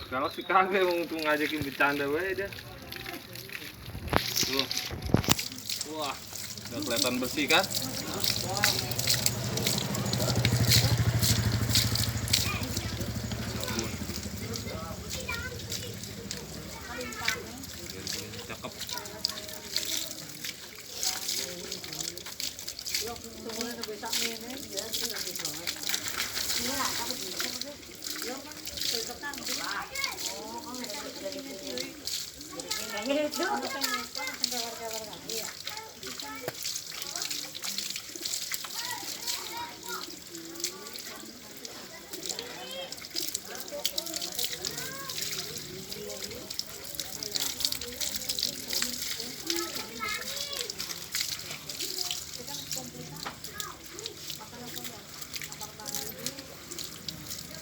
Galak sih kagak mau tuh ngajakin bercanda wae dia. Tuh. Wah, udah kelihatan bersih kan? Cakep. Ini